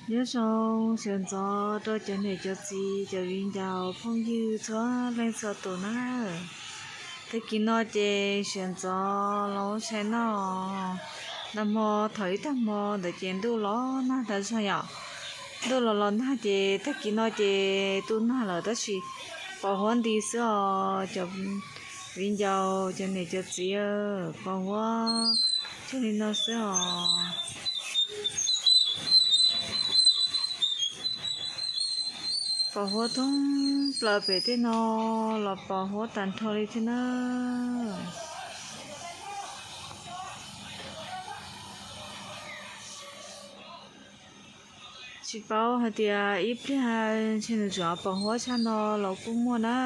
Nyob zoo sawv ntxov rau cov niam cov txiv cov viv ncaus phooj ywg txhua leej txhua tus na. Tag kis no ces sawv ntxov los ua tshais noj. Nag hmo thaum ib tag hmo ntawd ces ntuj los nag tas zog yom. Ntuj los los nag ces tag kis no ces tu nag lawm tab sis pos huab nti xwb os cov viv ncaus cov niam cov txiv, pos huab tshaj li no xwb os. Pos huab thoob plaws pem tej no los pos huab tag nrho li thiab na. Tsis paub hais tias ib pliag ntshe nws tseem pos huab tshaj no los kuj muaj na,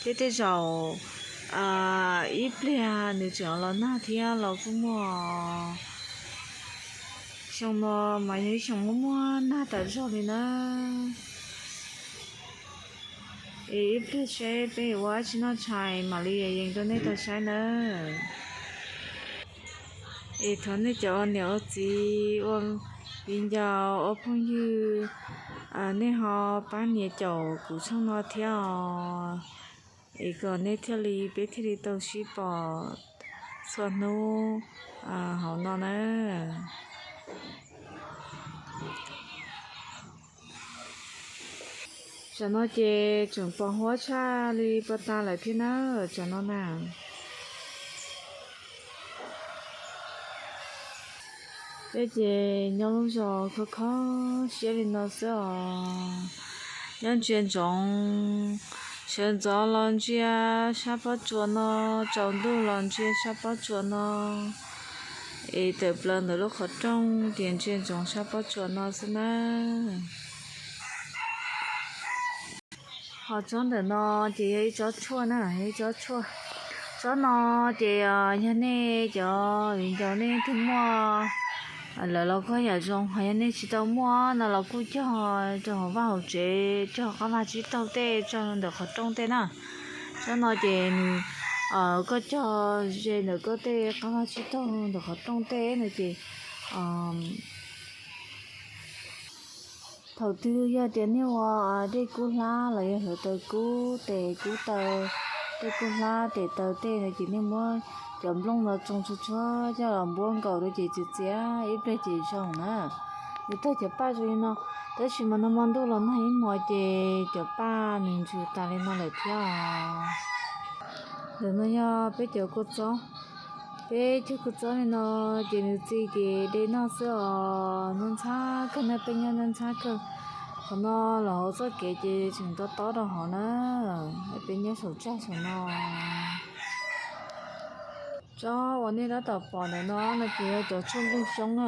thiab tej zaum ib pliag nws tseem los nag thiab los kuj muaj. Xyoo no mas yog ib xyoo muaj muaj nag tas zog li na. Es ib pliag seb peb yuav ua dab tsi noj tshais mam li yees rau nej tau saib nawb. Es thov nej cov ua niam ua txiv ua viv ncaus ua phooj ywg, nej ho pab nias caum kuv tshooj no thiab os, es kom nej thiaj li, peb thiaj li tau sib pom txhua hnub hauv no na. Tsam no ces tseem pos huab tshaj li pos tas lawm thiab na, tsam no na. Peb ces nyob lub zos khov kho siab li no xwb os. Nyob ntsia ntsoov, sawv ntxov los ntsia sab pob tsuas no, tsaus ntuj los ntsia sab pob tsuas no, es tawm plaws ntawm lub qhov rooj ces ntsia ntsoov sab pob tsuas no xwb na. Ho tsob ntawm no ces yog ib tsob tshuaj na, ib tsob tshuaj. Tsob no ces yog nej cov viv ncaus nej twg muaj lawm los kuj yam zoo, ho yog nej tsis tau muaj no los kuj cog rau hauv vaj hauv tsev, cog qab vag tsib taug tej, cog ntawm qhov rooj tej na. Tsob no ces nws, koj cog ze ntawm koj tej qab vag tsib taug ntawm qhov rooj tej no ces thaum twg yog tias nej ua dej kub hlab los yog hluav taws kub tes kub taw, dej kub hlab tes taw tej no ces nej muab cov nplooj no tsoo tsuag tsuag coj los npuab nkaus rau ces txias txias ib pliag ces zoo na. Nws tawg cov paj zoo li no, tab sis mas nag hmo ntuj los nag ib hmos ces cov paj nws ntsws tas li no lawm thiab os. Ntawm no yog peb cov kua txob. Peb cov kua txob li no ces nws txi ces de noj xwb os, noj ntxhab kawg na, peb nyob noj ntxhab kawg. Qhov no los hauv txoj kev ces tseem tob tob rau hauv na, peb nyob saum tsag saum no. Tsob uas nej tab tom pom ntawm no no ces yog cov tshuaj nplooj xyoob na.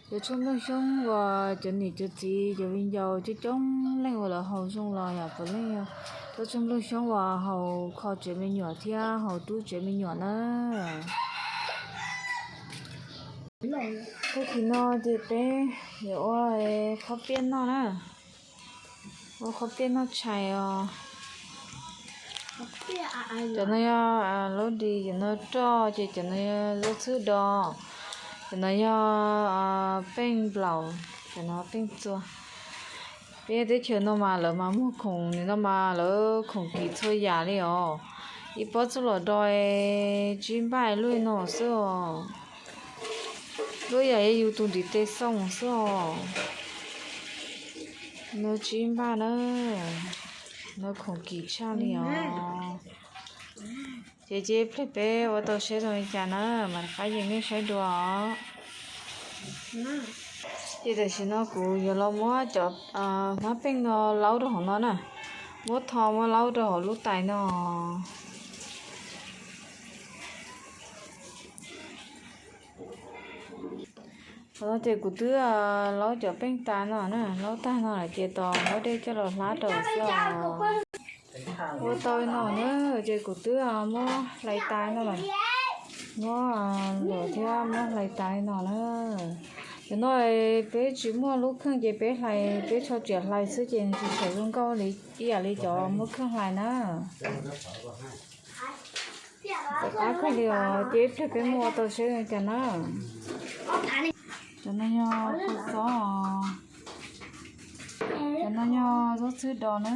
Cov tshuaj nplooj xyoob uas cov niam cov txiv cov viv ncaus coob coob leej uas lawv haus zoo los yam puav leej yog cov tshuaj nplooj xyoob uas haus kho tsev me nyuam thiab haus rub tsev me nyuam na. Tag kis no ces peb yuav ua qhob piaj noj na, ua qhob piaj noj tshais os. Cov no yog lub dis, cov no roj, ces cov no yog zaub txhwb do, cov no yog peej nplaum, cov no peej txua. Peb teb chaws no mas lawv mas muag khoom, nim no mas lawv khoom kim txhua yam li os. Ib pob txuj lom do tsib npaj luj no xwb os. Luj yam yog yus tus ntiv tes xoo xwb os. No tsib npaj na, no khoom kim tshaj li os. Ces cia ib pliag peb ua tau seb zoo li cas na, mam rov qab yees nej saib dua os. Ces tam sim no kuv yuav los muab cov hnab peej no laub rau hauv no na, muab tho muab laub rau hauv lub tais no. Qhov no ces kuv twb laub cov peej tas no na, laub tag no lawm ces tos muab dej coj los hlab rau xwb os. Ua tau li no na, ces kuv twb muab hlais tas no lawm, muab luam thiab muab hlais tas li no na. Cov no peb tsis muaj lub kheej ces peb hlais, peb tso riam hlais xwb ces tsis tshua zoo nkauj li ib yam li cov muaj kheej hlais na. Txawm qab kawg li os, ces ib pliag peb muab ua tau seb li cas na. Cov no yog kua txob os. Xwb do na.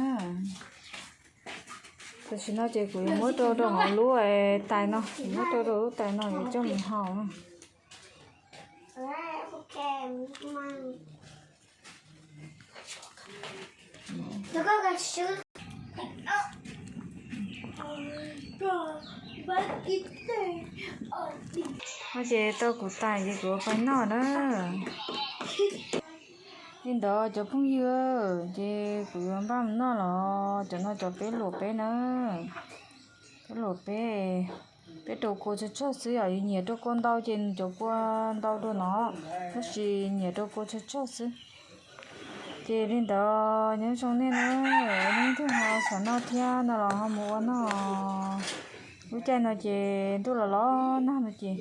Tam sim no ces kuv yuav muab rau rau hauv lub tais no, kuv muab rau rau lub tais no yuav coj mus hau. No ces tau kuv tais ces kuv ua pais noj na. Li ntawd cov phooj ywg, ces kuv yuav npaj mus noj los cov no cov peb luam peb na. Peb luam peb, peb rau kua tsawg tsawg xwb, yog yus nyiam rau kua ntau ces nws cov kua ntau dua no, tab sis nyiam rau kua tsawg tsawg xwb. Ces li ntawd nyob zoo nej na, nej twg ho xav noj thiab no los ho mus ua noj. Lub caij no ces ntuj los los nag no ces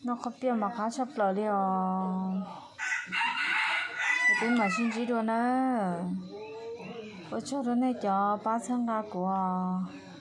noj qhob piaj mas qab tshaj plaws li os. Peb mam sib ntsib dua na. Ua tsaug rau nej cov pab txhawb nqa kuv os.